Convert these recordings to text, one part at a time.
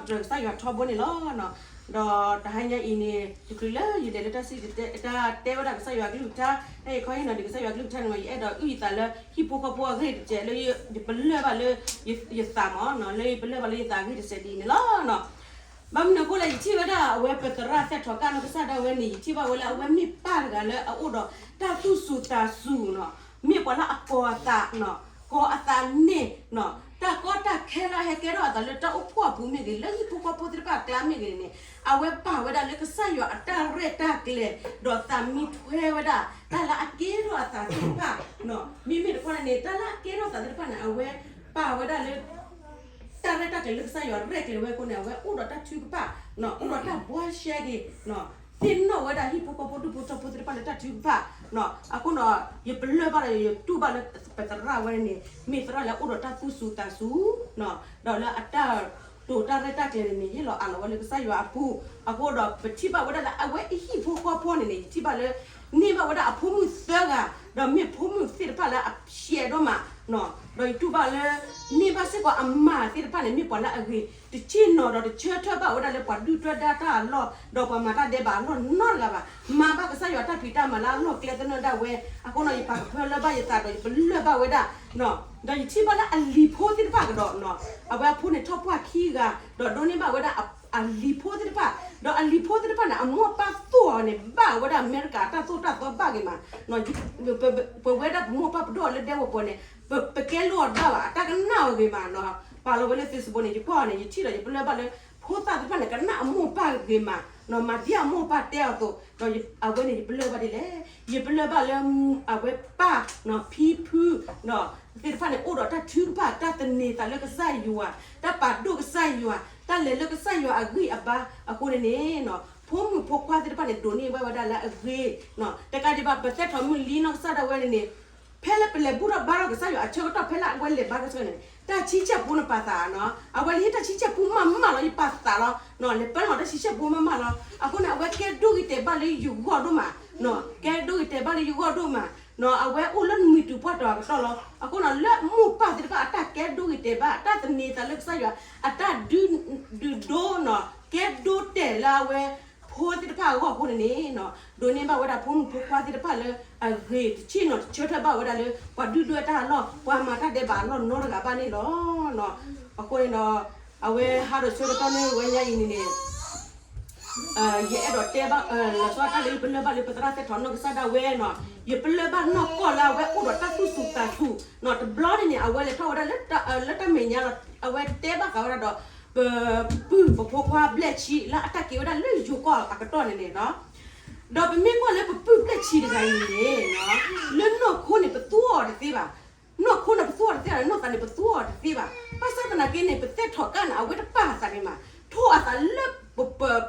ဒီးကစၢ်ယွၤထီဘိန့ၣ်လီၤ. ဒီးတဟါညါအံၤန့ၣ် တချုးလၢယလဲၤလၢတၢ်စံၣ်တဲၤတဲဝဲဒၣ်ကစၢ်ယွၤကလုၢ်ကထါ တၢ်အံၤခီအံၤနီၤ ဒ်ကစၢ်ယွၤကလုၢ်ကထါန့ၣ် ယအဲၣ်ဒိးအုၣ်ယသးလၢဟံၣ်ဖိဃီဖိအဂ့ၢ်တစဲးလၢ ယပလၢၢ်ဘၣ်လၢယသးမးနီၤ လၢယပလၢၢ်ဘၣ်လၢယသးအဂ့ၢ်တစဲးဒ်အံၤန့ၣ်လီၤ. ဘၣ်မနုၤအဃိလဲၣ် ယထံၣ်ဝဲဒၣ်အဝဲပသရၣ်သဲးထီးကၣ်နီၢ်ကစၢ်ဒၣ်ဝဲန့ၣ် ယထံၣ်ဘၣ်ဝဲလၢအဝဲမ့ၢ်ပၢ်တဂၤလၢအအိၣ်ဒီးတၢ်သူၣ်စူၤသးစူၤနီၤ မ့ၢ်ပှၤလၢအကိးအသး ကိးအသးန့ၣ် တၢ်ကီတၢ်ခဲလၢအဟဲကဲထီၣ်အသးလၢတၢ်အိၣ်ဖှိၣ်အပူၤမ့ၢ်ဂ့ၤ လၢဟံၣ်ဖိဃီဖိသ့ၣ်တဖၣ်အကျါမ့ၢ်ဂ့ၤန့ၣ် အဝဲပာ်ဝဲဒၣ်လၢကစၢ်ယွၤအတၢ်ရဲၣ်တၢ်ကျဲၤ ဒီးသးမံထွဲဝဲဒၣ် တၢ်လၢအကဲထီၣ်အသးသ့ၣ်တဖၣ် မ့မ့ၢ်တခီန့ၣ်န့ၣ် တၢ်လၢအကဲထီၣ်အသးသ့ၣ်တဖၣ်န့ၣ် အဝဲပာ်ဝဲဒၣ်လၢ တၢ်ရဲၣ်တၢ်ကျဲၤလၢကစၢ်ယွၤရဲၣ်ကျဲၤဝဲအဃိန့ၣ် အဝဲအိၣ်ဒီးတၢ်ထုကဖၣ် အိၣ်ဒီးတၢ်ဘှါရှဲက့ၤ သ့ၣ်နီၣ်ဝဲဒၣ်ဟံၣ်ဖိဃီဖိဒူၣ်ဖိထၢဖိသ့ၣ်တဖၣ်လၢတၢ်ထုကဖၣ် အဃိန့ၣ် ယပလၢၢ်ဘၣ်ဒီးယတူၢ်ဘၣ်လၢပသရၣ်ဝဲန့ၣ် မ့ၢ်သရၣ်လၢအအိၣ်ဒီးတၢ်သူၣ်စူၤသးစူၤ ဒီးလၢအတၢ်တိာ်တၢ်ရဲၣ်တၢ်ကျဲၤန့ၣ်န့ၣ် ဟ့ၣ်လီၤအးလီၤဝဲလၢကစၢ်ယွၤအပူၤ အဃိဒီးပထံၣ်ဘၣ်ဝဲဒၣ်လၢအဝဲအဟံၣ်ဖိဃီဖိန့ၣ်န့ၣ် ယထံၣ်ဘၣ်လၢ န့ၢ်ဘၣ်ဝဲဒၣ်အဖိမုၣ်သၢဂၤ ဒီးမ့ၢ်ဖိမုၣ်သ့ၣ်တဖၣ်လၢအရှဲဒိၣ်မး ဒီးယတူၢ်ဘၣ်လၢ န့ၢ်ဘၣ်စ့ၢ်ကီးအမါသ့ၣ်တဖၣ်န့ၣ် မ့ၢ်ပှၤလၢအဂ့ၤ တဆ့ၣ်နီၤဒီးတဆၢထၢၣ်ဘၣ်ဝဲဒၣ်လၢပှၤဒုၣ်ဒွဲၣ်တၢ်အလီၢ် ဒီးပှၤမၤတၢ်ဒဲးဘးအလီၢ်နီတဂၤဘၣ်. မၤဘၣ်ကစၢ်ယွၤတၢ်ဖံးတၢ်မၤလၢအလီၢ်ကျဲသနၢၣ်ဒၣ်ဝဲ အဃိန့ၣ် ယပာ်ကဖၢလၢဘၣ်ယသးဒီးယပလၢၢ်ဘၣ်ဝဲဒၣ် ဒီးယထံၣ်ဘၣ်လၢအလံၤဖိသ့ၣ်တဖၣ်ကဒီး အဝဲအဖိန့ၣ်ထီၣ်ပှၢ်ခံဂၤ ဒီးဒိးန့ၢ်ဘၣ်ဝဲဒၣ်အလံၤဖိသ့ၣ်တဖၣ် ဒီးအလံၤဖိသ့ၣ်တဖၣ်န့ၣ် အမိၢ်အပၢ်သိၣ်အီၤန့ၣ် ဘၣ်ဝဲဒၣ်အမဲရကၤအတၢ်သိၣ်တၢ်သီဘၣ်ဂ့ၤမး ပဝဲဒၣ်ပမိၢ်ပၢ်ပဒိၣ်အီၤလၢဒဲကဝီၤပူၤန့ၣ် ပကဲလိာ်အီၤတဘၣ်ဘၣ် အတၢ်ကနၣ်အီၤဂ့ၤမး ပာ်လီၤဝဲလၢ Facebook န့ၣ် ယကွၢ်အီၤန့ၣ် ယထံၣ်ဒီးယပလၢၢ်ဘၣ်လၢ ဖိသၣ်သ့ၣ်တဖၣ်န့ၣ် ကနၣ်အမိၢ်ပၢ်ဂ့ၤမး မၤဒ်အမိၢ်ပၢ်တဲအီၤအသိး ဒီးအဝဲန့ၣ်ယပလၢၢ်ဘၣ်ဒ်လဲၣ် ယပလၢၢ်ဘၣ်လၢ အဝဲပၢ် ဖံဖု သ့ၣ်တဖၣ်န့ၣ် အိၣ်ဒီးတၢ်ထုကဖၣ် တၢ်သန့ၤသးလၢကစၢ်ယွၤ တၢ်ပာ်ဒိၣ်ကစၢ်ယွၤ တၢ်လဲၤလၢကစၢ်ယွၤအဂံၢ်အဘါအဃိန့ၣ်န့ၣ် ဖိမုၣ်ဖိခွါသ့ၣ်တဖၣ်န့ၣ် ဒိးန့ၢ်ဘၣ်ဝဲဒၣ်လၢအဂ့ၤ တကးဒံးဘၣ် ပသဲထီၣ်မုၢ်လံနီၢ်ကစၢ်ဒၣ်ဝဲန့ၣ်န့ၣ် ဖဲလၢပလဲၤဘူၣ်ထီၣ်ဘါထီၣ်ကစၢ်ယွၤအဆၢကတီၢ် ဖဲလၢအဝဲလဲၤဘါထီၣ်ဆၢန့ၣ် တၢ်ဆံဆဲၣ်ပူန့ၣ်ပာ်သးနီၤ အဝဲလၢဟ့ၣ်တၢ်ဆံဆဲၣ်ပူမးမးလီၤ ယပာ်သးလီၤ လဲၤပၢလီၤတၢ်ဆံဆဲၣ်ပူမးမးလီၤ အဃိန့ၣ် အဝဲကဲဒိဂ့ၤတဲာ်ဘၣ်လၢယဂီၢ်ဒိၣ်မး ကဲဒိဂ့ၤတဲာ်ဘၣ်လၢယဂီၢ်ဒိၣ်မး အဝဲအိၣ်လၢနမံၤတူာ်ပှၢ်တီၤအကတီၢ်လီၤ အဃိန့ၣ် လၢမိၢ်ပၢ်သ့ၣ်တဖၣ်အတၢ်ကဲဒိဂ့ၤတဲာ်ဘၣ် အတၢ်သန့ၤသးလၢကစၢ်ယွၤ အတၢ်ဒုးဒုးဒိနီၤ ကဲဒိတဲာ်လၢအဝဲ ဖိသ့ၣ်တဖၣ်အဂီၢ်အဃိန့ၣ်န့ၣ် ဒိးန့ၢ်ဘၣ်ဝဲဒၣ်ဖိမုၣ်ဖိခွါသ့ၣ်တဖၣ်လၢအဂ့ၤ တဆ့ၣ်နီၤတဆၢထၢၣ်ဘၣ်ဝဲဒၣ်လၢ ပှၤဒုၣ်ဒွဲၣ်တၢ်အလီၢ် ပှၤမၤတၢ်ဒဲးဘးအလီၢ်နီတဂၤဘၣ်န့ၣ်လီၤ. အဃိန့ၣ်ဒီး အဝဲဟးဒီးဆၢကတီၢ်န့ၣ်ဝဲညါအံၤန့ၣ်န့ၣ် ယအဲၣ်ဒိးတဲဘၣ် လီၤဆီတၢ်လၢယပလၢၢ်ဘၣ်လၢပသရၣ်သဲထီၣ်နီၢ်ကစၢ်ဒၣ်ဝဲနီၤ ယပလၢၢ်ဘၣ်နီၢ်ကီၢ်လၢအဝဲအိၣ်ဒီးတၢ်သူၣ်စူၤသးစူၤနီၤ တဘျီန့ၣ်န့ၣ် အဝဲလဲၤထီၣ်ဝဲဒၣ်လၢ လၢတၢ်မဲာ်ညါလီၤ အဝဲတဲဘၣ်ဃးဝဲဒၣ်ဒီး ပပုၢ်ပဖိခွါဘျဲၣ်ဆံလၢအတၢ်က့ၤဝဲဒၣ်လၢယိၤကီၢ်အကတီၢ်န့ၣ်န့ၣ်နီၤ ဒီးပမ့ၢ်ကွၢ်လၢပပုၢ်ဘျဲၣ်ဆံတဂၤအံၤန့ၣ်န့ၣ် လၢနီၢ်ခိန့ၣ် ပသူအီၤတသ့ဘၣ် နီၢ်ခိန့ၣ်ပသူအီၤတသ့ဘၣ် နီၢ်သးန့ၣ်ပသူအီၤတသ့ဘၣ် ဘၣ်ဆၣ်သနာ်က့န့ၣ် ပသဲထီၣ်ကၣ်န့ၣ် အဝဲတပာ်အသးန့ၣ်မး ထိၣ်အသးလၢပ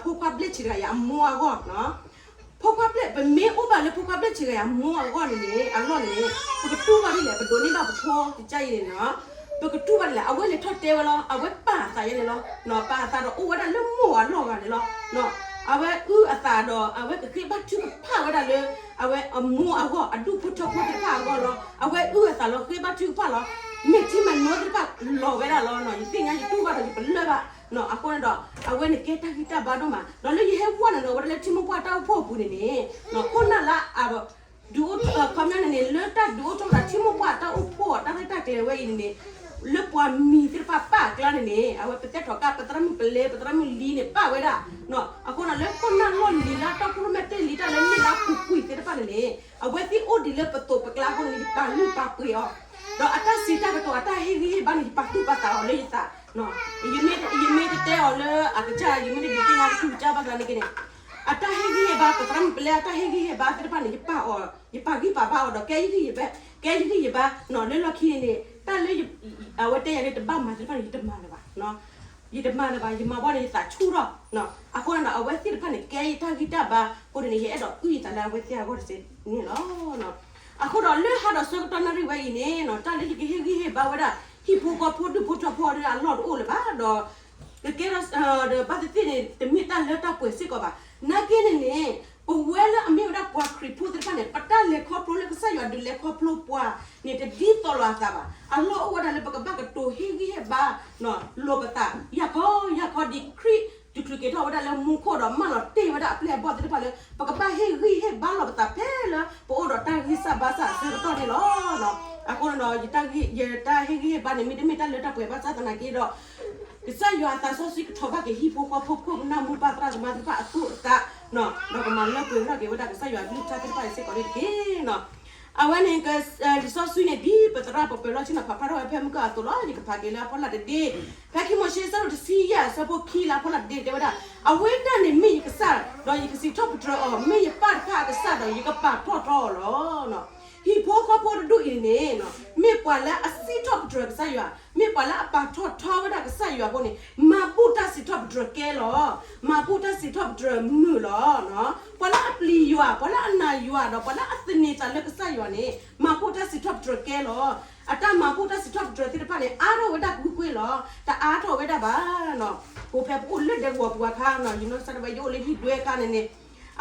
ဖိခွါဘျဲၣ်ဆံတဂၤအံၤအမိၢ်အဂီၢ် ဖိခွါဘျဲၣ် ပမ့ၢ်အိၣ်ဘၣ်လၢဖိခွါဘျဲၣ်ဆံတဂၤအံၤအမိၢ်အဂီၢ်န့ၣ်န့ၣ် အလီၢ်န့ၣ်န့ၣ် ပကတူၢ်ဘၣ်ဒ်လဲၣ် ပဒိးန့ၢ်ဘၣ်ပဖိတကါအံၤန့ၣ်နီၤ ပကတူၢ်ဘၣ်ဒ်လဲၣ် အဝဲလဲၤထီၣ်တဲဝဲလီၤ အဝဲပာ်အသးယဲန့ၣ်လီၤ ပာ်အသးဒီးအိၣ်ဝဲဒၣ်လၢမိၢ်အလီၢ်ဂၤန့ၣ်လီၤ အဝဲအုၣ်အသးဒီး အဝဲကဃ့ဘါထုကဖၣ်ဝဲဒၣ်လၢ အဝဲအမိၢ်အဂီၢ် အဒူၣ်ဖိထၢဖိသ့ၣ်တဖၣ်အဂီၢ်လီၤ အဝဲအုၣ်အသးလီၤ ဃ့ဘါထုကဖၣ်လီၤ မဲာ်ထံမဲာ်နိသ့ၣ်တဖၣ်လီၤဝဲဒၣ်လီၤ ယသ့ၣ်ညါယတူၢ်ဘၣ်ဒီးယပလၢၢ်ဘၣ် အဃိန့ၣ်ဒီး အဝဲန့ၣ်ကဲတၢ်ဂံၢ်တၢ်ဘါဒိၣ်မး ဒီးလၢယဟဲဝဲနုာ်လီၤဝဲဒၣ်လၢ ထံမိၢ်ပှၢ်တၢ်အိၣ်ဖှိၣ်အပူၤန့ၣ်န့ၣ် ခိၣ်နၢ်လၢအ ဒုးအိၣ်ထီၣ် ခီပညီန့ၣ်န့ၣ် လၢတၢ်ဒုးအိၣ်ထီၣ်ဝဲဒၣ်ထံမိၢ်ပှၢ်တၢ်အိၣ်ဖှိၣ်အတၢ်ရဲၣ်တၢ်ကျဲၤဝဲအံၤန့ၣ်န့ၣ် လၢပှၤမံၤသ့ၣ်တဖၣ်ပာ်အကျါန့ၣ်န့ၣ် အဝဲပသဲထီၣ်ကၣ် ပသရၣ်မုၣ်ပလဲ ပသရၣ်မုၣ်လံန့ၣ် ပာ်ဝဲဒၣ် အဃိန့ၣ် လၢခိၣ်နၢ်လီၢ်လံၤလၢအတၢ်အိၣ်ဖှိၣ်ရိၣ်မဲာ်တဲာ်လံတၢ်လၢမ့ၢ်လၢအပူၤကွံာ်သ့ၣ်တဖၣ်န့ၣ်န့ၣ် အဝဲသ့ၣ်အိၣ်ဒံးလၢပသိးပကျါအဃိန့ၣ် ယပာ်လုၢ်ပာ်ပှ့ၤအီၤ ဒီးအတၢ်စံးတၢ်ကတိၤအတၢ်ဟ့ၣ်ဂံၢ်ဟ့ၣ်ဘါန့ၣ် ယပာ်သူၣ်ပာ်သးအီၤလၢယသး ယမ့ၢ်တတဲအီၤလၢအကစၢ် ယမ့ၢ်တဒုးသ့ၣ်ညါကစၢ်ဘၣ်သနာ်က့န့ၣ် အတၢ်ဟ့ၣ်ဂံၢ်ဟ့ၣ်ဘါ ပသရၣ်မုၣ်ပလဲအတၢ်ဟ့ၣ်ဂံၢ်ဟ့ၣ်ဘါသ့ၣ်တဖၣ်န့ၣ် ယပာ်အီၤ ယပာ်ဂံၢ်ပာ်ဘါအီၤဒီး ကဲယဂံၢ်ယဘါ ကဲယဂံၢ်ယဘါ လၢလီၢ်ခံန့ၣ်န့ၣ် တၢ်လၢ အဝဲတဲယၤလၢတဘၣ်မၤသ့ၣ်တဖၣ်န့ၣ် ယတမၤလၢၤဘၣ် ယတမၤလၢၤဘၣ် ယမၤဘီန့ၣ် ယသးဆူၣ်ထီၣ် အဃိန့ၣ်ဒီး အဝဲသ့ၣ်တဖၣ်န့ၣ် ကဲယတၢ်ဂံၢ်တၢ်ဘါအဃိန့ၣ် ယအဲၣ်ဒိးအုၣ်ယသးလၢအဝဲသ့ၣ်အဂီၢ်တစဲးန့ၣ်လီၤ. အဃိဒီးလၢဟါဒီးဆၢကတီၢ်နၣ်ရံၣ်ဝဲအံၤန့ၣ် တၢ်လၢယကဟ့ၣ်ဂံၢ်ဟ့ၣ်ဘါဝဲဒၣ် ဟံၣ်ဖိဃီဖိဒူၣ်ဖိထၢဖိအီၤဒီးအလီၢ်တအိၣ်လၢၤဘၣ်ဒီး ကကဲထီၣ်ဒီးဘၣ်သ့ၣ်သ့ၣ်န့ၣ် တမ့ၢ်တၢ်လၢတၢ်ပှဲၤစ့ၢ်ကီးဘၣ်. နာ်က့န့ၣ်န့ၣ် ပဝဲလၢအမ့ၢ်ဝဲဒၣ်ပှၤခရံာ်ဖိသ့ၣ်တဖၣ်န့ၣ် ပတၢ်လဲၤခီဖျိလၢကစၢ်ယွၤဒုးလဲၤခီဖျိပှၤန့ၣ် တဒ်သိးလိာ်အသးဘၣ်. အလီၢ်အိၣ်ဝဲဒၣ်လၢပကဘၣ်ကတိၤဟ့ၣ်ဂံၢ်ဟ့ၣ်ဘါ လိာ်ပသး ယၢ်ခီယၢ်ခီ ဒ်ခရံာ်တချုးက့ၤထီၣ်ဝဲဒၣ်လၢမူခိၣ်ဒီး မၢလီၤတ့ၢ်ဝဲဒၣ်အပျဲၢ်အဘီၣ်သ့ၣ်တဖၣ်လၢ ပကဘၣ်ဟ့ၣ်ဂံၢ်ဟ့ၣ်ဘါလိာ်ပသးဖဲလၢပအိၣ်ဒီးတၢ်ဂံၢ်စၢ်ဘါစၢ်အဆၢကတီၢ်န့ၣ်လီၤ. အဃိန့ၣ်ဒီး ယတၢ်ဟ့ၣ်ဂံၢ်ဟ့ၣ်ဘါန့ၣ် မ့တမ့ၢ်တၢ်လၢတၢ်ပှဲၤဘၣ်ဆၣ်သနာ်က့ဒီး ကစၢ်ယွၤအသးစီဆှံကထီၣ်ဘၣ်က့ၤဟံၣ်ဖိဃီဖိ ခိၣ်နၢ်မိၢ်ပၢ်သရၣ်သမါသ့ၣ်တဖၣ်အသူၣ်အသး ဒီးကမၤလၢပှဲၤထီၣ်က့ၤဝဲဒၣ်ကစၢ်ယွၤအကလုၢ်ကထါသ့ၣ်တဖၣ်အံၤစ့ၢ်ကီးန့ၣ်တက့ၢ်. အဝဲန့ၣ် လံာ်စီဆှံန့ၣ် ဒ်ပသရၣ်ပပၢၤလီၢ်ဆ့ၣ်နီၤဖးဖျါထီၣ်ဝဲဖဲမုၢ်ကၢအသိးလီၤ. ယကဖးက့ၤလၢအဖီလာ်တဒ့, ဖဲခံမိၤၡ့အဆၢဒိၣ်တဆံယဲၢ်အဆၢဖိခံလၢအဖီလာ်တဒ့တဲဝဲဒၣ်, အဝဲဒၣ်န့ၣ်မ့ၢ်ယကစၢ်, ဒီးယကစံးထီၣ်ပတြၢၤအီၤ, မ့ၢ်ယပၢ်တဖၣ်အကစၢ်ဒီးယကပာ်ထီၣ်ထီအီၤလီၤ. ဟံၣ်ဖိဃီဖိတဒူၣ်အံၤန့ၣ် မ့ၢ်ပှၤလၢအစံးထီၣ်ပတြၢၤကစၢ်ယွၤ, မ့ၢ်ပှၤလၢအပာ်ထီၣ်ထီဝဲဒၣ်ကစၢ်ယွၤအဃိန့ၣ် မၤဘူၣ်တၢ်စံးထီၣ်ပတြၢၤကဲလီၤ. မၤဘူၣ်တၢ်စံးထီၣ်ပတြၢၤမုာ်လီၤ. ပှၤလၢအပျံၤယွၤ, ပှၤလၢအနာ်ယွၤ, ဒီးပှၤလၢအသန့ၤသးလၢကစၢ်ယွၤန့ၣ် မၤဘူၣ်တၢ်စံးထီၣ်ပတြၢၤကဲလီၤ. အတၢ်မၤဘူၣ်တၢ်စံးထီၣ်ပတြၢၤသ့ၣ်တဖၣ်န့ၣ် အါထီၣ်ဝဲဒၣ်ကွ့ၢ်ကွ့ၢ်လီၤ. တအါထီၣ်ဝဲဒၣ်ဘၣ်. ပဖဲပအိၣ်လၢဒဲကဝီၤပူၤအခါ, ယနီၢ်ကစၢ်ဒၣ်ဝဲယအိၣ်လၢဟံၣ်ဒွဲအခါန့ၣ်န့ၣ်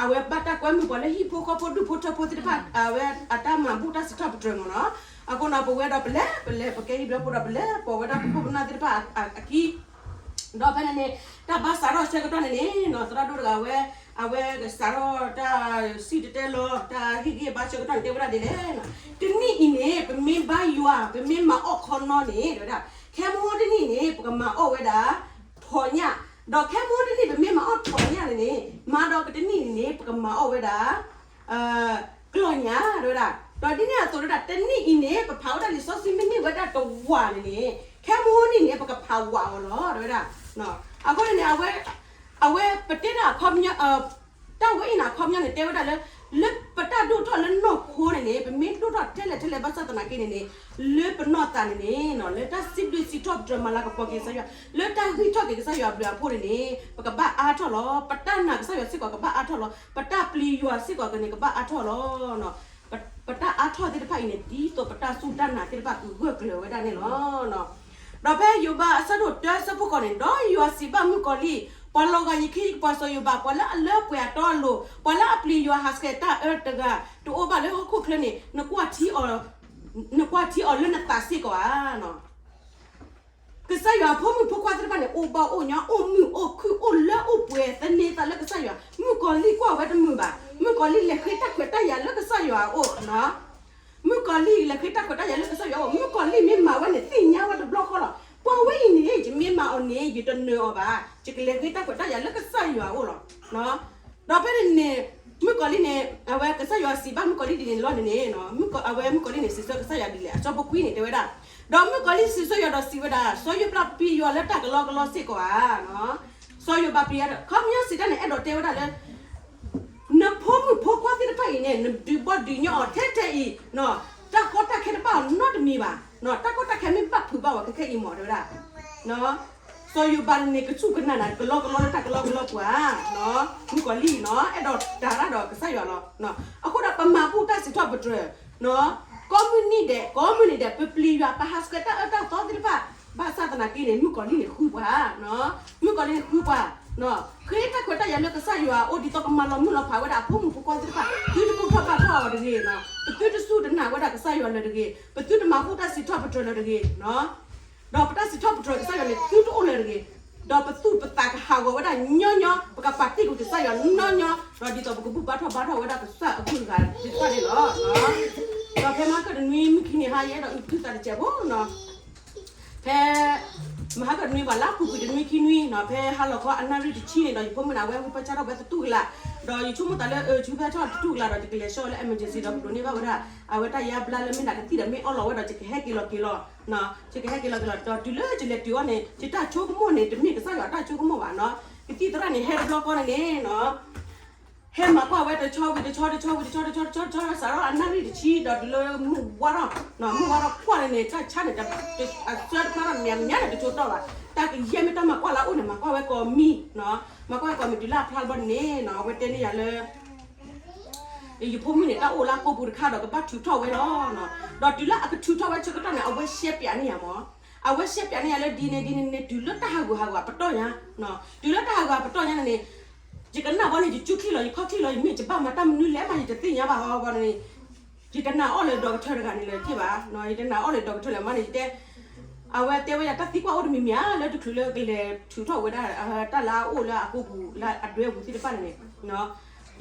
အဝဲဘၣ်တၢ်ကွဲမုာ်ပှၤလၢဟံၣ်ဖိဃီဖိဒူၣ်ဖိထၢဖိသ့ၣ်တဖၣ် အဝဲအတၢ်မၤဘူၣ်တၢ်စံးထီၣ်ပတြၢၤမ့ၢ်နီၤ. အဃိနီၤ ပဝဲဒီးပလဲၤပလဲၤ ပကဲဟံၣ်ဒွဲဖိဒီးပလဲၤပိာ်ဝဲဒၣ်ပခိၣ်ပနၢ်သ့ၣ်တဖၣ်အခံ ဒီးဖဲန့ၣ်န့ၣ် တၢ်ဘၣ်စးထီၣ်ဆၢကတီၢ်န့ၣ်န့ၣ်နီၤ သရၣ်ဒိၣ်တဂၤဝဲ အဝဲကစးထီၣ်တၢ်စံၣ်တဲၤတဲလီၤ တၢ်ဟ့ၣ်ဂံၢ်ဟ့ၣ်ဘါဆၢကတီၢ်န့ၣ် တဲဝဲဒၣ်ဒ်လဲၣ်, တနံၣ်အံၤန့ၣ် ပမ့ၢ်ဘါယွၤ ပမ့ၢ်မၤအီၣ်ခီနီန့ၣ် တဲဝဲဒၣ် ခဲမုၢ်တနံၣ်န့ၣ် ပကမၤအီၣ်ဝဲဒၣ် ထိးညၣ်, ဒီးခဲမုၢ်တနံၣ် ပမ့ၢ်မၤအီၣ်ထိးညၣ်န့ၣ်န့ၣ် မၤဒီးကတနံၣ်န့ၣ်န့ၣ် ပကမၤအီၣ်ဝဲဒၣ် ကျီၢ်ညၣ် တဲဝဲဒၣ်, ဒီးဒ်န့ၣ်အသိးတဲဝဲဒၣ် တနံၣ်အံၤန့ၣ် ပဖးဝဲဒၣ်လံာ်စီဆှံမ့ၢ်န့ၢ်ဝဲဒၣ်တဝာ်န့ၣ်န့ၣ် ခဲမုၢ်နံၤန့ၣ် ပကဖးဝာ်အီၤလီၤ တဲဝဲဒၣ်. အဃိန့ၣ်န့ၣ် အဝဲပတဲဒၣ် တၢ်ဝဲအံၤန့ၣ်အခီပညီန့ၣ် တဲဝဲဒၣ်လၢ လၢပတၢ်ဒိၣ်ထီၣ်လၢနီၢ်ခိန့ၣ်န့ၣ် ပမ့ၢ်ဒိၣ်ထီၣ်ထဲလဲၣ်ထဲလဲၣ်ဘၣ်ဆၣ်သနာ်က့န့ၣ်န့ၣ် လၢပနီၢ်သးန့ၣ်န့ၣ် လၢတၢ်စံးဘျုးစံးထီၣ်ပတြၢၤမၤလၤကပီၤက့ၤကစၢ်ယွၤ လၢတၢ်ဂံၢ်ထီၣ်က့ၤကစၢ်ယွၤအဘျုးအဖှိၣ်န့ၣ်န့ၣ် ပကဘၣ်အါထီၣ်လီၤ. ပတၢ်နာ်ကစၢ်ယွၤစ့ၢ်ကီးကဘၣ်အါထီၣ်လီၤ. ပတၢ်ပျံၤယွၤစ့ၢ်ကီးကန့ၣ်ကဘၣ်အါထီၣ်လီၤ. ပတၢ်အါထီၣ်သ့ၣ်တဖၣ်အံၤန့ၣ် ဒ်သိးပတၢ်စူၢ်တၢ်နာ်သ့ၣ်တဖၣ်ကဂၢၢ်ကျၢၤဝဲဒၣ်န့ၣ်လီၤ. ဒီးဖဲယိၤဘးအဆၢဒိၣ်တၢအဆၢဖိဃိးန့ၣ် ဒီးယွၤစံးဘၣ်မုၣ်ကီၤလံၢ်, ပှၤလီၤဂာ်ယခံ ပှၤစီၤယိၤဘး, ပှၤလၢအလၢပှဲၤအတီအလိၤ, ပှၤလၢအပျံၤယွၤဟးဆှဲးတၢ်အၢတဂၤ တအိၣ်ဘၣ်လၢဟီၣ်ခိၣ်ချၢန့ၣ် နကွၢ်ထံအီၤလၢနသးစ့ၢ်ကီးဧါ. ကစၢ်ယွၤအဖိမုၣ်ဖိခွါသ့ၣ်တဖၣ်န့ၣ် အိၣ်ဘၣ်အိၣ်ညီ အိၣ်မုာ်အိၣ်ခုၣ် အိၣ်လၢအိၣ်ပှဲၤ သန့ၤသးလၢကစၢ်ယွၤ, မုၣ်ကီၤလံၢ်ကွၢ်ဝဲတမုာ်ဘၣ်. မုၣ်ကီၤလံၢ်လဲၤဃ့တၢ်ခွဲးတၢ်ယာ်လၢကစၢ်ယွၤအအိၣ် မုၣ်ကီၤလံၢ်လဲၤဃ့တၢ်ခွဲးတၢ်ယာ်လၢကစၢ်ယွၤအအိၣ်, မုၣ်ကီၤလံၢ်မ့ၢ်မၤဝဲန့ၣ် သ့ၣ်ညါဝဲတဘျီဃီလီၤ. ပှၤဝဲအံၤန့ၣ် ယမ့ၢ်မၤအီၤန့ၣ် ယတနၢၤအီၤဘၣ်, ယကလဲၤဃ့တၢ်ခွဲးတၢ်ယာ်လၢကစၢ်ယွၤအအိၣ်လီၤ. ဒီးဖဲန့ၣ်န့ၣ် မုၣ်ကီၤလံၢ်န့ၣ် အဝဲကစၢ်ယွၤစံးဘၣ်မုၣ်ကီၤလံၢ်ဒ်န့ၣ်လီၤန့ၣ်န့ၣ် အဝဲမုၣ်ကီၤလံၢ်န့ၣ် စံးဆၢကစၢ်ယွၤဒ်လဲၣ်, အဆၢဖိခွံန့ၣ် တဲဝဲဒၣ်, ဒီးမုၣ်ကီၤလံၢ်စံးဆၢယွၤဒီးစံးဝဲဒၣ်, စီၤယိၤဘးပျံၤယွၤလၢတၢ်ကလီကလီစ့ၢ်ကီးဧါ. စီၤယိၤဘးပျံၤယွၤ, ခီပညီစံးတၢ်န့ၣ် အဲၣ်ဒိးတဲဝဲဒၣ်လၢ နဖိမုၣ်ဖိခွါသ့ၣ်တဖၣ်အံၤန့ၣ် နဒုးဘီဒုးညီအီၤထဲထဲအံၤ, တၢ်ကီတၢ်ခဲတဘၣ်အီၤနီတမံၤဘၣ်, တၢ်ကီတၢ်ခဲမ့ၢ်ဘၣ်ဖုးဘၣ်ဝဲခဲခဲအံၤမ့ၢ်တဲဝဲဒၣ်, စီၤယိၤဘးန့ၣ် ကစူၢ်ကနာ်နၤကလီကလီလၢတၢ်ကလီကလီပူၤဧါ, မုၣ်ကီၤလံၢ်နီၤ အဲၣ်ဒိးတၢ်ရၣ်ဒီးကစၢ်ယွၤလီၤ. အဃိဒီးပမၤဘူၣ်တၢ်စံးထီၣ်ပတြၢၤ ကိးမုၢ်နံၤဒဲး ကိးမုၢ်နံၤဒဲး ပပျံၤယွၤ ပဟးဆှဲးတၢ်အၢတၢ်သီသ့ၣ်တဖၣ် ဘၣ်ဆၣ်သနာ်က့န့ၣ် မုၣ်ကီၤလံၢ်န့ၣ်ဃုပှၤ, မုၣ်ကီၤလံၢ်န့ၣ်ဃုပှၤ, ဃ့တၢ်ခွဲးတၢ်ယာ်လၢကစၢ်ယွၤအအိၣ် ဒ်သိးကမၤလီၤမုၢ်လီၤဖးဝဲဒၣ်အဖိမုၣ်ဖိခွါသ့ၣ်တဖၣ် သုတဘူၣ်ထီၣ်ဘါထီၣ်အီၤတဂ့ၤ, ပသုတစူၢ်တနာ်ဝဲဒၣ်ကစၢ်ယွၤလၢၤတဂ့ၤ, ပသုတမၤဘူၣ်တၢ်စံးထီၣ်ပတြၢၤလၢၤတဂ့ၤ ဒီးပတၢ်စံးထီၣ်ပတြၢၤကစၢ်ယွၤန့ၣ် သုတအိၣ်လၢၤတဂ့ၤ, ဒီးပသူၣ်ပသးကဟးဂီၤဝဲဒၣ်ညီညီ, ပကပာ်တ့ၢ်ကွံာ်ကစၢ်ယွၤညီညီ, ဒီးဒ်သိးပကဘူၣ်ဘါထီၣ်ဘါထီၣ်ဝဲဒၣ်ကစၢ်အကလုၢ်တဂၤသ့ၣ်တဖၣ်န့ၣ်လီၤ. ဒီးဖဲမဟါကတနွံမုၢ်ခံနံၤဟါ ယအဲၣ်ဒိးအုၣ်က့ၤသုသးတစဲးဖိနီၤ, ဖဲ မဟါကတနွံဘၣ်လါပူၤကွံာ်တနွံခံနွံနီၤ, ဖဲဟါလီၤခီအနၣ်ရံၣ်တဆံန့ၣ်ဒီး ယဖိမုၣ်န့ၣ် အဝဲဝံပၢဆၣ်ထီၣ်ဝဲသတူၢ်ကလာ်, ဒီးယဆိကမိၣ်သးလၢ အဝဲဝံပၢဆၣ်ထီၣ်သတူၢ်ကလာ်ဒီး ယကလဲၤဆှၢဝဲလၢ emergency ဒီး ပဒိးန့ၢ်ဘၣ်ဝဲဒၣ် အဝဲတၢ်ယါဘျါလၢမ့ၢ်ဒၣ်ကသံၣ်ဒီးမ့ၢ်အီၣ်လီၤဝဲဒီး ယကဟဲက့ၤလီၤက့ၤလီၤ, ယကဟဲက့ၤလီၤက့ၤလီၤ, ဒီးတုၤလၢယလဲၤတုၤအီၤန့ၣ် ယတၢ်ဆိကမိၣ်န့ၣ် တမ့ၢ်ကစၢ်ယွၤတၢ်ဆိကမိၣ်ဘၣ်နီၤ, ကသံၣ်သရၣ်န့ၣ် ဟဲတဘျီဃီန့ၣ်န့ၣ်နီၤ ဟဲမၤကွၢ်ဝဲတဆီဝံၤတဆီ တဆီဝံၤတဆီ တဆီ တဆီ တဆီ စးထီၣ်အနၣ်ရံၣ်တဆံဒီးတုၤလၢမုၢ်ဝါထီၣ်, မုၢ်ဝါထီၣ်ကွၢ်န့ၣ်န့ၣ် တၢ်ဆါန့ၣ် အဆၢတဖျါထီၣ် မ့ၢ်ညါန့ၣ် တဆိတီၢ်ဘၣ်, တၢ်ကယဲၢ်မ့ၢ်တၢ်မၤကွၢ်လၢအအိၣ်န့ၣ် မၤကွၢ်ဝဲကိးမံၤ, မၤကွၢ်ဝဲကိးမံၤ တုၤလၢအဖျါတဘျီန့ၣ်န့ၣ် အဝဲတဲန့ၢ်ယၤလၢ ယဖိမုၣ်န့ၣ် တၢ်အိၣ်လၢကိးပူၤတခါဒီးကဘၣ်ထုးထီၣ်ဝဲလီၤ. ဒီးတုၤလၢအကထုးထီၣ်ဝဲဆၢကတီၢ်န့ၣ် အဝဲရှဲပၠးန့ၢ်ယၤမး, အဝဲရှဲပၠးန့ၢ်ယၤလၢဒ်န့ၣ်ဒ်န့ၣ်န့ၣ် တုၤလၢတၢ်ဟးဂူာ်ဟးဂီၤအပတီၢ်ညါ, တုၤလၢတၢ်ဟးဂူာ်အပတီၢ်ညါန့ၣ်န့ၣ် ယကနၣ်ဘီန့ၣ် ယကၠူချံလီၤ ယခီၣ်ချံလီၤ ယမ့ၢ်ယဘၣ်မၤတၢ်မနုၤလဲၣ်မး ယတသ့ၣ်ညါဘၣ်ဟီဘီန့ၣ် ယတနာ်အီၣ်လၢ doctor တဂၤန့ၣ်လၢၤဘၣ်, ယတနာ်အီၣ်လၢ doctor လၢၤမးန့ၣ် ယတဲ အဝဲတဲဝဲယၤ တၢ်သံကွၢ်အိၣ်တမံၤမံၤဧါ လၢတချုးလၢကလဲၤထုးထီၣ်ဝဲဒၣ် တၢ်လၢအအိၣ်လၢအကိပူၤ လၢအဒွဲပူၤသ့ၣ်တဖၣ်န့ၣ်န့ၣ်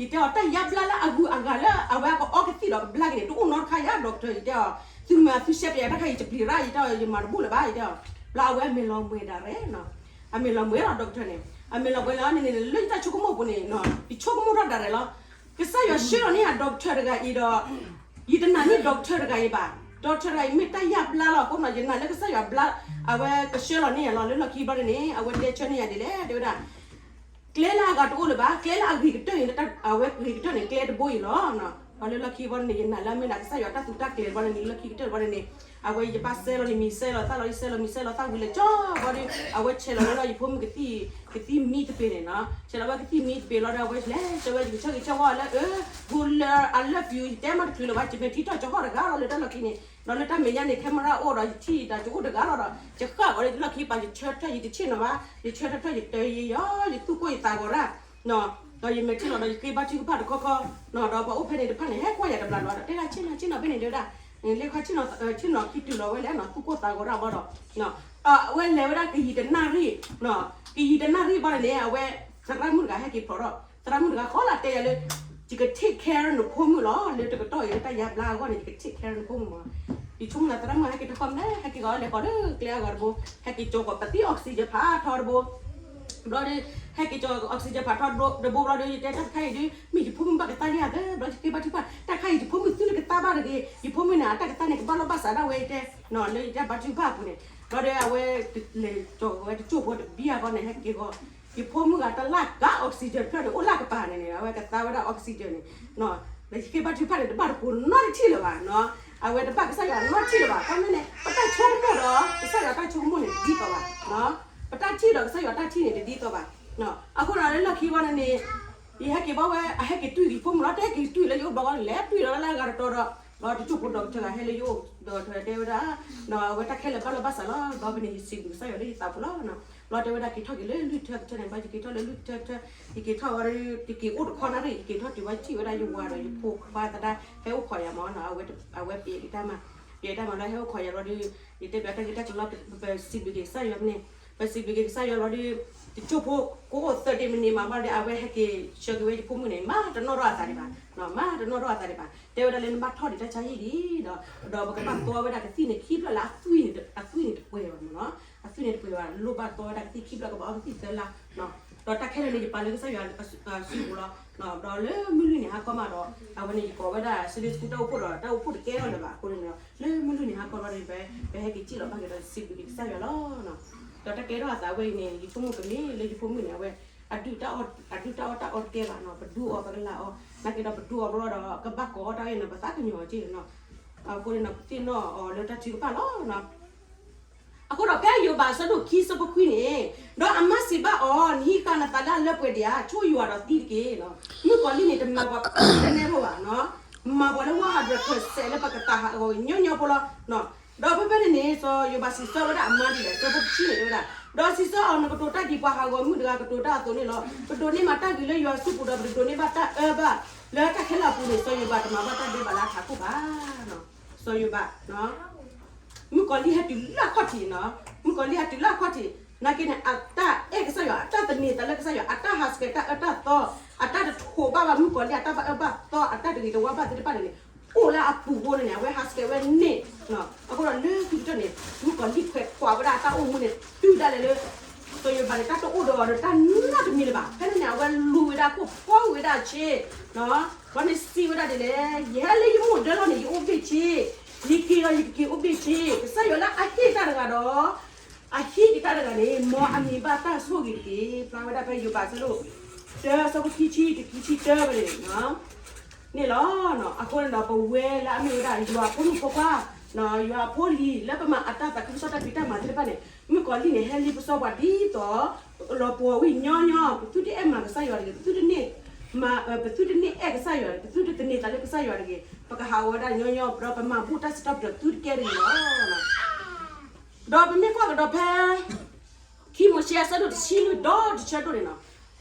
ယတဲအီၤ တၢ်ယါဘျါလၢအဂုၤအဂၤလၢ အဝဲကအိၣ်ကသံၣ်ဒီးကဘျါက့ၤန့ၣ် တအိၣ်နီတခါယါ doctor ယတဲအီၤ, သုမၤသုရှဲပယၤတၢ်ခါအံၤ ယပျံၤရၣ် ယတဲအီၤ ယမၤတဘူၣ်လၢၤဘၣ် ယတဲအီၤ, ဘျီအဝဲမဲာ်လီၤမှဲၤဒၣ်ရဲၣ်နီၤ, အမဲာ်လီၤမှဲၤလီၤ doctor န့ၣ် အမဲာ်လီၤမှဲၤလီၤန့ၣ်န့ၣ် လၢယတၢ်ဆိကမိၣ်ပူၤန့ၣ် ယဆိကမိၣ်ထီၣ်ဒၣ်ရဲၣ်လီၤ, ကစၢ်ယွၤဆှၢလီၤန့ၢ်ယၤ doctor တဂၤအံၤဒီး ယတနာ်န့ၢ် doctor တဂၤအံၤဘၣ်, doctor တဂၤအံၤမ့ၢ်တၢ်ယါဘျါလီၤ အဃိနီၤ ယနာ်လၢကစၢ်ယွၤဘျါ အဝဲကဆှၢလီၤန့ၢ်ယၤလီၤ လၢလီၢ်ခံဘျီန့ၣ်န့ၣ် အဝဲတဲဆၢန့ၢ်ယၤဒ်လဲၣ် တဲဝဲဒၣ် ကျဲလၢအဂၤတအိၣ်လၢၤဘၣ်, ကျဲလၢအဂ့ၤကတၢၢ်န့ၣ် အဝဲဂ့ၤကတၢၢ်န့ၣ် ကျဲတဘိအံၤလီၤ. ဒီးလၢလီၢ်ခံဘီန့ၣ် ယနာ်လၢအမ့ၢ်ဒၣ်ကစၢ်ယွၤတၢ်သူတၢ်ကျဲၤဘီန့ၣ် လၢလီၢ်ခံကတၢၢ်ဘီန့ၣ်န့ၣ် အဝဲယဘၣ်စဲလီၤန့ၣ် မံၤစဲလီၤသၣ်လီၤ ယစဲလီၤမံၤစဲလီၤသၣ်ဝံၤလၢကၠီဘီဒီး အဝဲဆဲးလီၤဝဲလီၤ ယဖိမုၣ်ကသံၣ် ကသံၣ်မံတပ့ၤန့ၣ်နီၤ, ဆဲးလီၤဝဲကသံၣ်မံတပ့ၤလီၤဒီး အဝဲလဲၤဆၢဝဲယကဆၢက့ၤဆၢဝဲလၢ အၢ ဟူလၢ I love you ယတဲမးတချုးလၢၤဘၣ် ယမဲာ်ထံထီၣ်ကၠီဟီၣ်တဂၤလီၤ လၢတၢ်လီၢ်ခံန့ၣ် ဒီးလၢတၢ်မဲာ်ညါန့ၣ် camera အိၣ်ဒီး ယထံၣ်တၢ်ကအိၣ်တဂၤလီၤဒီး ယဃၣ်ဂီၤဒီး လီၢ်ခံပာ် ယဆၢထၢၣ် ယတဆ့ၣ်နီၤဘၣ် ယဆၢထၢၣ်ထၢၣ် ယတယံၤယီၤ ယသူၣ်ကိၢ်ယသးဂီၤရၣ် ဒီးယမဲာ်ထံလီၤဒီး ယဃ့ဘါထုကဖၣ်တခီခီ ဒီးပှၤအိၣ်ဖဲန့ၣ်တဖၣ်န့ၣ် ဟဲကွၢ်ယၤတဘျီဘျီဒီး တဲဒၣ်ဆ့ၣ်နီၤ ဆ့ၣ်နီၤဖဲန့ၣ် တဲဝဲဒၣ် လၢခီဆ့ၣ်နီၤ ဆ့ၣ်နီၤခံတုၤလီၤဝဲလဲၣ်နီၤ သူၣ်ကိၢ်သးဂီၤရၣ်ဘီဒီး အဝဲလဲၤဝဲဒၣ်ကယံာ်တနၣ်ရံၣ် ကယံာ်တနၣ်ရံၣ်ဘီန့ၣ်န့ၣ် အဝဲ သရၣ်မုၣ်တဂၤဟဲက့ၤဖျိးထီၣ် သရၣ်မုၣ်တဂၤဃီလၢတဲယၤလၢ ယက take care နဖိမုၣ်လီၤ လၢတကတီၢ်အံၤလၢတၢ်ယါဘျါအဂီၢ်န့ၣ် ယက take care နဖိမုၣ်မး ယဆိကမိၣ်သး သရၣ်မုၣ်ဟဲက့ၤတခီမလဲၣ် ဟဲက့ၤဂီၤလဲၤကီးလၢကျဲအဂၤတဘိ ဟဲက့ၤကၠီကီးပသံၣ် oxygen ဖးထီတဘိ ဘျီဒီး ဟဲက့ၤကၠီ oxygen ဖးထီတဘိဘျီဒီး ယတဲတၢ်တခါအံၤဒုး မ့ၢ်ယဖိမုၣ်ဘၣ်ကသါလံဧါသၢ ဘျီယဃ့ဘါထုကဖၣ် တၢ်ခါအံၤ ယဖိမုၣ်သုတကသါဘၣ်တဂ့ၤ ယဖိမုၣ်န့ၣ် အတၢ်ကသါန့ၣ် ကဘၣ်လိာ်ဘၣ်စးဒၣ်ဝဲ ယတဲ လၢယတၢ်ဘါထုကဖၣ်အပူၤန့ၣ် ဘျီဒီးအဝဲ လဲၤကၠီဝဲတကၠိၢ်ဖိတဘံၣ်အဂီၢ်န့ၣ် ဟဲက့ၤဂီၤ ယဖိမုၣ်ဂၤတလၢ်ကါ oxygen ဖျၢၣ်ဒီး အိၣ်လၢကပၤန့ၣ်န့ၣ် အဝဲကသါဝဲဒၣ် oxygen န့ၣ် ဒီးယဃ့ဘါထုကဖၣ်န့ၣ် တဘၣ်တပိၤနီတထံၣ်လၢၤဘၣ်နီၤ အဝဲတဘၣ်ကစၢ်ယွၤနီတထံၣ်လၢၤဘၣ် ခီမ့ၢ်န့ၣ် ပတၢ်ဆိကမိၣ်ဒီး ကစၢ်ယွၤတၢ်ဆိကမိၣ်န့ၣ် တဒ်သိးဘၣ် ပတၢ်ထံၣ်ဒီးကစၢ်ယွၤတၢ်ထံၣ်န့ၣ် တဒ်သိးဘၣ် အဃိဒီးလၢလီၢ်ခံဘီန့ၣ်န့ၣ် ယဟဲက့ၤဘၣ်ဝဲ အဟဲက့ၤတွံၢ်ယဖိမုၣ်လီၤ တဟဲက့ၤတွံၢ်လၢယအိၣ်ဘျီဃီန့ၣ် လဲၤတွံၢ်လီၤလၢအဂၤတတီၤဒီး ဘျီတကၠိၢ်ဖိဒီးကထၢၣ်ဂၤဟဲလၢယအိၣ် ဒီးတဲဝဲဒၣ် ဒီးအဝဲတၢ်ခဲလၢာ်ဘၣ်လိာ်ဘၣ်စးလီၤ ဒီးဖဲန့ၣ် ယစံးဘျုးကစၢ်ယွၤလၢယသးပူၤလီၤ ဘျီတဲဝဲဒၣ်က့ၤထီၣ်က့ၤလၢလုၢ်ထၢကထၢန့ၣ် ဘျီယက့ၤထီၣ်လၢလုၢ်ထၢကထၢ ယက့ၤထီၣ်ဝဲဒီး ယက့ၤအိၣ်တခီနၣ်ရံၣ် ယက့ၤထီၣ်တုၤဝဲထံၣ်ဝဲဒၣ်ယဝၤဒီးယဖိခွါသဒါ ဟဲအိၣ်ခိးယၤမးနီၤ အဝဲပျဲတၢ်မၤ ပျဲတၢ်မၤလီၤ ဟဲအိၣ်ခိးယၤလီၤဒီး ယတဲဘၣ်တၢ်ဂ့ၢ်တၢ်ကျိၤလီၤ ပစံးဘျုးက့ၤကစၢ်ယွၤန့ၣ် ပစံးဘျုးက့ၤကစၢ်ယွၤလီၤဒီး တကၠိၢ်ဖိ ကိးအိၣ်သၢဒ့မနံၤမးဘၣ်ဒီး အဝဲဟဲက့ၤဆှၢက့ၤဝဲယဖိမုၣ်န့ၣ် မၤတနီၣ်ထီၣ်အသးဒံးဘၣ် မၤတနီၣ်ထီၣ်အသးဒံးဘၣ် တဲဝဲဒၣ်လၢနဘၣ်ထီၣ်ဒံးတၢ်ဆါဟံၣ်ဒံးဒီး ဒီးပကဘၣ်သီဝဲဒၣ်ကသံၣ်န့ၣ်ခံဖျၢၣ်လၢအသွံၣ်န့ၣ် အသွံၣ်န့ၣ်တပှဲၤဘၣ်မးနီၤ အသွံၣ်န့ၣ်တပှဲၤဘၣ် လိၣ်ဘၣ်သီဝဲဒၣ်ကသံၣ်ခံဖျၢၣ်ကဘၣ်အီကသံၣ်သၢလါ ဒီးတၢ်ခဲလၢာ်န့ၣ် ယပာ်လၢကစၢ်ယွၤစုပူၤလီၤ ဒီးလၢမုၢ်လွံၢ်နံၤဟါခီမးဒီး အဝဲန့ၣ်ယကိးဝဲဒၣ် Sunday School တၢ်အိၣ်ဖှိၣ်ဒီး တၢ်အိၣ်ဖှိၣ်တကဲထီၣ်လၢၤဘၣ် အဃိန့ၣ်ဒီး လၢမုၢ်လွံၢ်နံၤဟါခီဘျီဒီး ပဟဲက့ၤစံၣ်လီၤဘၣ်က့ၤဒီး စံးဘျုးက့ၤကစၢ်ယွၤလီၤ ဒီးတၢ်ကဲထီၣ်အသးဝဲအံၤန့ၣ် ယဆိကမိၣ်ကမ့ၢ်လၢယဖိမုၣ်န့ၣ် အဝဲ အဒုၣ်တၢ်အီၣ်တၢ်အီတၢ်အီတကဲဘၣ်နီၤ ပဒူအီၤပကလာ်အီၤ နာ်က့ဒီးပဒူအီၤဘျီဒီး ကဘၣ်ကိးအီၣ်တၢ်အံၤနီၤ ပသးကညီၤက့ၤနီၤ အဃိန့ၣ်ဒီး ပသ့ၣ်နီၣ်အီၤလၢတၢ်ထုကဖၣ်လီၤ အဃိဒီးဖဲယိၤဘးအဆၢဒိၣ်ခံဆၢဖိခွံန့ၣ် ဒီးအမါစံးဘၣ်အီၤ နဟံးဃာ်နသးလၢအလၢပှဲၤဒံးဧါ ဆိၣ်ယွၤဒီးသံတက့ၢ်. မုၣ်ကီၤလံၢ်န့ၣ် တမၤပှၤတနဲဖိဘၣ်, မၤပှၤလၢ one hundred percent လၢပကသးဟးဂီၤညီညီဖိလီၤ. ဒီးဖဲဖဲန့ၣ်န့ၣ် စီၤယိၤဘးစံးဆၢဝဲဒၣ်အမါဒ်လဲၣ်, ဆၢဖိတဆံန့ၣ်တဲဝဲဒၣ်, ဒီးစံးဆၢအီၤ နကတိၤတၢ်ဒ်ပှၤဟးဂီၤမုၣ်တဂၤကတိၤတၢ်အသိးန့ၣ်လီၤ. ပဒိးန့ၢ်ဘၣ်တၢ်ဂ့ၤလၢယွၤစုပူၤဒီး ပတဒိးန့ၢ်ဘၣ်တၢ်အၢဘၣ်. လၢတၢ်ခဲလၢာ်အပူၤန့ၣ် စီၤယိၤဘးတမၤဘၣ်တၢ်ဒဲးဘးလၢအထးခိၣ်ဘၣ်. စီၤယိၤဘး မုၣ်ကီၤလံၢ်ဟဲတုၤလၢအခီၣ်ထံးနီၤ, မုၣ်ကီၤလံၢ်ဟဲတုၤလၢအခီၣ်ထံး, နာ်က့န့ၣ် အတၢ်အဲၣ်ကစၢ်ယွၤ, အတၢ်သန့ၤသးလၢကစၢ်ယွၤ, အတၢ်ဟးဆှဲးတၢ်အၢတၢ်သီ, အတၢ်တထိးဘၣ်ဘၣ်မုၣ်ကီၤလံၢ် အတၢ်ဘၣ်အၢဘၣ်သီ, အတၢ်တဂ့ၤတဝါဘၣ်သ့ၣ်တဖၣ်န့ၣ်န့ၣ် အိၣ်လၢအပူၤအဃိန့ၣ်န့ၣ် အဝဲဟးဆှဲးဝဲန့ၣ်. အဃိဒီးလၢခံကတၢၢ်န့ၣ် မုၣ်ကီၤလံၢ်ခွဲးခွးဝဲဒၣ်အတၢ်အိၣ်မူန့ၣ် တုၤဒၣ်လဲာ်လၢ စီၤယိၤဘးန့ၣ် တၢ်တအိၣ်ဒီးအီၤဒီးတၢ်နီတမံၤလၢၤဘၣ်. ဖဲန့ၣ်န့ၣ် အဝဲလူၤဝဲဒၣ်ခိၣ်ဖီဝံၤဝဲဒၣ်ဆ့ ဘီန့ၣ်စံးဝဲဒၣ်ဒ်လဲၣ်, ယဟဲလၢယမိၢ်ဒၢလီၢ်န့ၣ် ယအိၣ်ဘ့ၣ်ဆ့, ယက့ၤဒီးယကက့ၤအိၣ်ဘ့ၣ်ဆ့, ကစၢ်ယွၤလၢအဟ့ၣ်တၢ်တဂၤဒီး အဟံၣ်ကတၢၢ်တဂၤန့ၣ် မ်အမံၤဘၣ်တၢ်ဆိၣ်ဂ့ၤတက့ၢ်. ဖျါဝဲဒၣ်ဖဲယိၤဘးအဆၢဒိၣ် တၢ ဆၢဖိခံဆံ တခံဆံတၢဝဲန့ၣ် န့ၣ်လီၤ. အဃိန့ၣ်ဒီး ပဝဲလၢအမ့ၢ်ဝဲဒၣ် ယွၤအဖိမုၣ်ဖိခွါ, ယွၤအဖိလံၤ လၢပမၤအတၢ်သးခုကစီၣ်တၢ်ဖံးတၢ်မၤသ့ၣ်တဖၣ်န့ၣ် မုၣ်ကီၤလံၢ်န့ၣ် ဟဲလံပစီပှၤဒ်သိး လီၤပှီၤဝံၤညီညီ, ပသုတအဲၣ်မၤကစၢ်ယွၤတဂ့ၤ, ပသုတန့ၢ်, ပသုတန့ၢ်အဲၣ်ကစၢ်ယွၤတဂ့ၤ, ပသုတသန့ၤသးလၢကစၢ်ယွၤတဂ့ၤ, ပကဟးဂီၤဝဲဒၣ်ညီညီ, ဒီးပမၤဘူၣ်တၢ်စံးထီၣ်ပတြၢၤသုတကဲတဂ့ၤလီၤ. ဒီးပမ့ၢ်ကွၢ်ကဒီးဖဲ ခံမိၤၡ့အဆၢဒိၣ်တဆံလွံၢ်ဒီတဆၢဒိၣ်န့ၣ်လီၤ.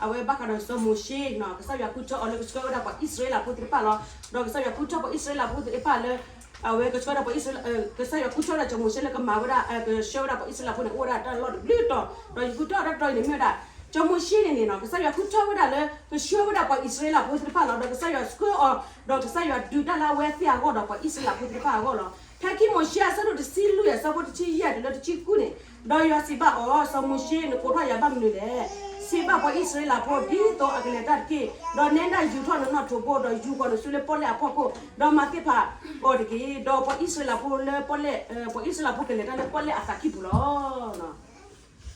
အဝဲဘၣ်ဃးဒီးစီၤမိၤၡ့နီၤ, ကစၢ်ယွၤဃုထၢအီၤလၢကဆှၢဝဲဒၣ်ပှၤအံၣ်စရ့လးဖိသ့ၣ်တဖၣ်လီၤ. ဒီးကစၢ်ယွၤဃုထၢပှၤအံၣ်စရ့လးဖိသ့ၣ်တဖၣ်လၢ အဝဲကဆှၢဒၣ်ပှၤအံၣ်စရ့လး, ကစၢ်ယွၤဃုထၢဝဲဒၣ်စီၤမိၤၡ့လၢကမၤဝဲဒၣ်, ကဆှၢဝဲဒၣ်ပှၤအံၣ်စရ့လးဖိန့ၣ် အိၣ်ဝဲဒၣ်တၢ်လီၢ်တဘျုးတီၤ, ဒီးယဃုထၢအီၤတၢ်တတီၤအံၤန့ၣ်မ့ၢ်ဝဲဒၣ်, စီၤမိၤၡ့န့ၣ်န့ၣ်နီၤ, ကစၢ်ယွၤဃုထၢဝဲဒၣ်လၢ ကဆှၢဝဲဒၣ်ပှၤအံၣ်စရ့လးဖိသ့ၣ်တဖၣ်လီၤ. ဒီးကစၢ်ယွၤဆှၢအီၤ, ဒီးကစၢ်ယွၤဒုးတၢ်လၢအဝဲသ့ၣ်အဂီၢ်ဒီးပှၤအံၣ်စရ့လးဖိသ့ၣ်တဖၣ်အဂီၢ်လီၤ. ဖဲခံမိၤၡ့အဆၢဒိၣ်တဆံလွံၢ်အဆၢဖိတဆံယဲၢ်တုၤလၢတဆံဃုန့ၣ်, ဒီးယွၤစံးဘၣ်အီၤ, စီၤမိၤၡ့ နကိးထီၣ်ယၤဘၣ်မနုၤလဲၣ်. စံးဘၣ်ပှၤအံၣ်စရ့လးဖိ ဒ်သိးအကလဲၤတၢ်တက့ၢ်. ဒီးနဲဒၣ်ယူာ်ထီၣ်နနီၣ်ထိးဘိ, ဒီးယူၤကွံာ်နစုလၢပီၣ်လဲၣ်အဖီခိၣ်, ဒီးမၤသ့ၣ်ဖးအီၤတက့ၢ်. ဒီးပှၤအံၣ်စရ့လးဖိလၢပီၣ်လဲၣ်, ပှၤအံၣ်စရ့လးဖိကလဲၤတၢ်လၢပီၣ်လဲၣ်အသးကံၢ်ပူၤလီၤ.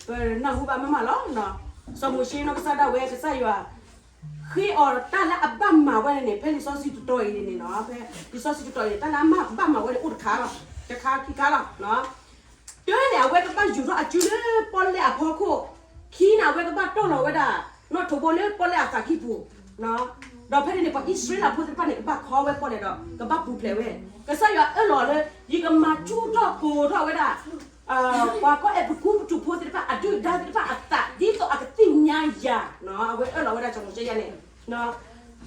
ပနၢ်ဟူဘၣ်မးမးလီၤ. စီၤမိၤၡ့နီၢ်ကစၢ်ဒၣ်ဝဲ ကစၢ်ယွၤ ဃ့အီၤတၢ်လၢအဘၣ်မၤဝဲန့ၣ်န့ၣ်, ဖဲလံာ်စီဆှံတတီၤအံၤန့ၣ်န့ၣ်နီၤ, ဖဲလံာ်စီဆှံတတီၤအံၤန့ၣ် တၢ်လၢအဘၣ်မၤဝဲန့ၣ်အိၣ်တခါလီၤ, တခါခံခါလီၤ. တၢန့ၣ် အဝဲကဘၣ်ယူာ်ထီၣ်အစုလၢပီၣ်လဲၣ်အဖီခိၣ်, ခံန့ၣ် အဝဲကဘၣ်တီၢ်လီၤဝဲဒၣ် နီၣ်ထိးဘိလၢပီၣ်လဲၣ်အသးကံၢ်ပူၤ, ဒီးဖဲန့ၣ်န့ၣ် ပှၤအံၣ်စရ့လးဖိသ့ၣ်တဖၣ်န့ၣ် ကဘၣ်ခီဝဲပီၣ်လဲၣ်ဒီး ကဘၣ်ပူၤဖျဲးဝဲ, ကစၢ်ယွၤအၢၣ်လီၤလၢ ယကမၤဆူၣ်ထီၣ်ကိၤထီၣ်ဝဲဒၣ် ပှၤကီၢ်အဲၤကူပတူးဖိသ့ၣ်တဖၣ် အဒုၣ်အဒါသ့ၣ်တဖၣ်အသး ဒ်သိးအကသ့ၣ်ညါယၤ, အဝဲအၢၣ်လီၤဝဲဒၣ်စီၤမိၤၡ့ယဲန့ၣ်,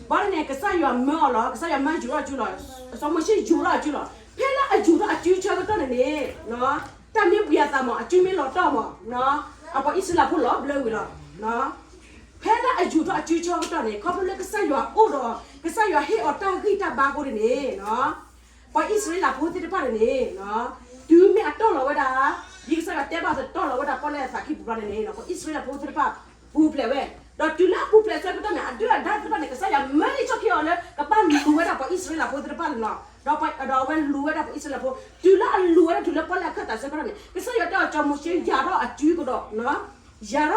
ဘၣ်န့ၣ် ကစၢ်ယွၤမၢအီၤလီၤ, ကစၢ်ယွၤမၢယူာ်ထီၣ်အစုလီၤ, စီၤမိၤၡ့ယူာ်ထီၣ်အစုလီၤ. ဖဲလၢအယူာ်ထီၣ်အစုဆၢကတီၢ်န့ၣ်န့ၣ်, တၢ်မ့ၢ်ဘှံးအသးမး အစုမ့ၢ်လီၤတီၢ်မး, အပှၤအံၣ်စရ့လးဖိလီၤဘျၢဝံၤလီၤ. ဖဲလၢအယူာ်ထီၣ်အစုဆၢကတီၢ်န့ၣ် ခီဖျိလၢကစၢ်ယွၤအိၣ်ဒီး ကစၢ်ယွၤဟ့ၣ်အီၤတၢ်ဂံၢ်တၢ်ဘါအဃိန့ၣ်န့ၣ် ပှၤအံၣ်စရ့လးဖိသ့ၣ်တဖၣ်န့ၣ်န့ၣ်, တုၤမ့ၢ်အတီၢ်လီၤဝဲဒၣ်, ဒ်ကစၢ်ယွၤတဲဘၣ်အသိး တီၢ်လီၤဝဲဒၣ်ပီၣ်လဲၣ်အသးကံၢ်ပူၤဘျီန့ၣ်န့ၣ် ပှၤအံၣ်စရ့လးဖိသ့ၣ်တဖၣ် ပူၤဖျဲးဝဲ, ဒီးတုၤလၢအပူၤဖျဲးဆၢကတီၢ်န့ၣ် အဒုၣ်အဒါသ့ၣ်တဖၣ်န့ၣ် ကစၢ်ယွၤမၢလံာ်ထီၣ်က့ၤအီၤလၢ ကဘၣ်လူၤဝဲဒၣ်ပှၤအံၣ်စရ့လးဖိသ့ၣ်တဖၣ်န့ၣ်လီၤ. ဒီးအဝဲလူၤဝဲဒၣ်ပှၤအံၣ်စရ့လးဖိ, တုၤလၢအလူၤဝဲဒၣ်တုၤလၢပီၣ်လဲၣ်အခၢၣ်သးဆၢကတီၢ်န့ၣ် ကစၢ်ယွၤတဲအီၤ စီၤမိၤၡ့ ယၤထီၣ်အစုက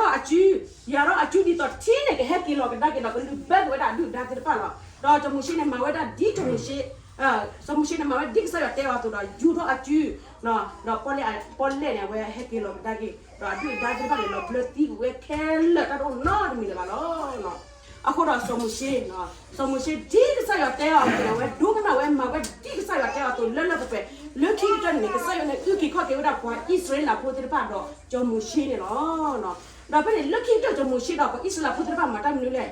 ဒီး ယၤထီၣ်အစု, ယၤထီၣ်အစုဒ်သိးထံန့ၣ် ကဟဲက့ၤလီၤကဒါက့ၤဒီး ကလုၢ်ဘၢက့ၤဝဲဒၣ်အဒုၣ်အဒါသ့ၣ်တဖၣ်လီၤ. ဒီးစီၤမိၤၡ့န့ၣ် မၤဝဲဒၣ်ဒ်စီၤမိၤၡ့, စီၤမိၤၡ့န့ၣ် မၤဝဲဒ်ကစၢ်ယွၤတဲအီၤအသိးဒီး ယူာ်ထီၣ်အစု, ဒီးပီၣ်လဲၣ်န့ၣ် အဝဲဟဲက့ၤလီၤကဒါက့ၤ ဒီးအဒုၣ်အဒါသ့ၣ်တဖၣ်န့ၣ် လီၤဘျၢသံကွံာ်ဝဲခဲလၢာ် တၢ်တအိၣ်နီတမံၤလၢၤဘၣ်လီၤ. အဃိဒီးစီၤမိၤၡ့, စီၤမိၤၡ့ဒ်ကစၢ်ယွၤတဲအီၤအသိးန့ၣ် အဝဲဒိကနၣ်ဝဲ မၤဝဲဒ်ကစၢ်ယွၤတဲအီၤအသိး လၢလၢပှဲၤပှဲၤ, လၢခံကတၢၢ်န့ၣ်န့ၣ် ကစၢ်ယွၤန့ၣ် အုၣ်က့ၤခီၣ်က့ၤဝဲဒၣ်ပှၤအံၣ်စရ့လးဖိသ့ၣ်တဖၣ်ဒီးစီၤမိၤၡ့န့ၣ်လီၤ. ဒီးဖဲန့ၣ် လၢခံကတၢၢ် စီၤမိၤၡ့ဒီး ပှၤအံၣ်စရ့လးဖိသ့ၣ်တဖၣ် မၤတၢ်မနုၤလဲၣ်,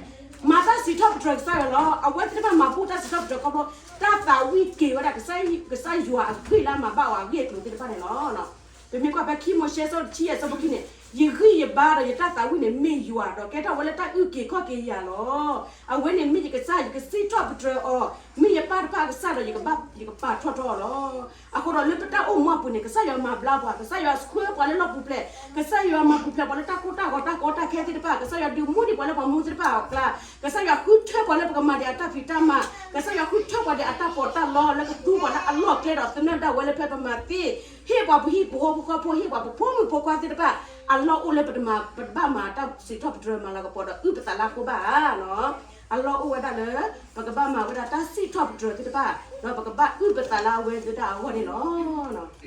မၤတၢ်စံးထီၣ်ပတြၢၤကစၢ်ယွၤလီၤ. အဝဲသ့ၣ်တဖၣ်မၤဘူၣ်တၢ်စံးထီၣ်ပတြၢၤခီဖျိ တၢ်သးဝံၣ်က့ၤဝဲဒၣ် ကစၢ်ယွၤအဂ့ၢ်လၢအမၤဘၣ်အီၤအဂ့ၢ်အကျိၤသ့ၣ်တဖၣ်န့ၣ်လီၤ. ပမ့ၢ်ကွၢ်ဖဲခံမိၤၡ့ အဆၢဒိၣ်တဆံယဲၢ် အဆၢဖိခံန့ၣ်, ယဂံၢ်ယဘါဒီးယတၢ်သးဝံၣ်န့ၣ်မ့ၢ်ယွၤ, ဒီးကဲထီၣ်ဝဲလၢတၢ်အုၣ်က့ၤခီၣ်က့ၤယၤလီၤ. အဝဲန့ၣ်မ့ၢ်ယကစၢ်, ယကစံးထီၣ်ပတြၢၤအီၤ, မ့ၢ်ယပၢ်တဖၣ်အကစၢ်ဒီး ယကပာ်ထီၣ်ထီအီၤလီၤ. အဃိဒီးလၢပတၢ်အိၣ်မူအပူၤန့ၣ် ကစၢ်ယွၤမၤဘျါပှၤ, ကစၢ်ယွၤဆှၢပှၤလၢလီၢ်ပူၤဖျဲး, ကစၢ်ယွၤမၤပူၤဖျဲးပှၤလၢတၢ်ကိၢ်တၢ်ဂီၤတၢ်ကီတၢ်ခဲသ့ၣ်တဖၣ်, ကစၢ်ယွၤဒုးမူဒံးပှၤလၢပှၤမူသ့ၣ်တဖၣ်အကျါ, ကစၢ်ယွၤဃုထၢပှၤလၢပကမၤဒံးအတၢ်ဖံးတၢ်မၤ, ကစၢ်ယွၤဃုထၢပှၤဒံးအတၢ်ပီးတၢ်လီလၢကသူပှၤလၢအလီၢ်ကျဲဒီးသနၢၣ်ဒၣ်ဝဲလၢဖဲပမၤသ့, ဟ့ၣ်ပှၤပဟံၣ်ပဃီဖိဃီဖိ, ဟ့ၣ်ပှၤပဖိမုၣ်ဖိခွါသ့ၣ်တဖၣ်, အလီၢ်အိၣ်လၢပတမၤ, ပတဘၣ်မၤတၢ်စံးထီၣ်ပတြၢၤမၤလၤကပီၤဒီးအုၣ်ပသးလၢအဃိဘၣ်ဧါနီၤ. အလီၢ်အိၣ်ဝဲဒၣ်လၢ ပကဘၣ်မၤဝဲဒၣ်တၢ်စံးထီၣ်ပတြၢၤသ့ၣ်တဖၣ်, ဒီးပကဘၣ်အုၣ်ပသးလၢအဝဲသ့ၣ်တဖၣ်အဂီၢ်န့ၣ်လီၤ.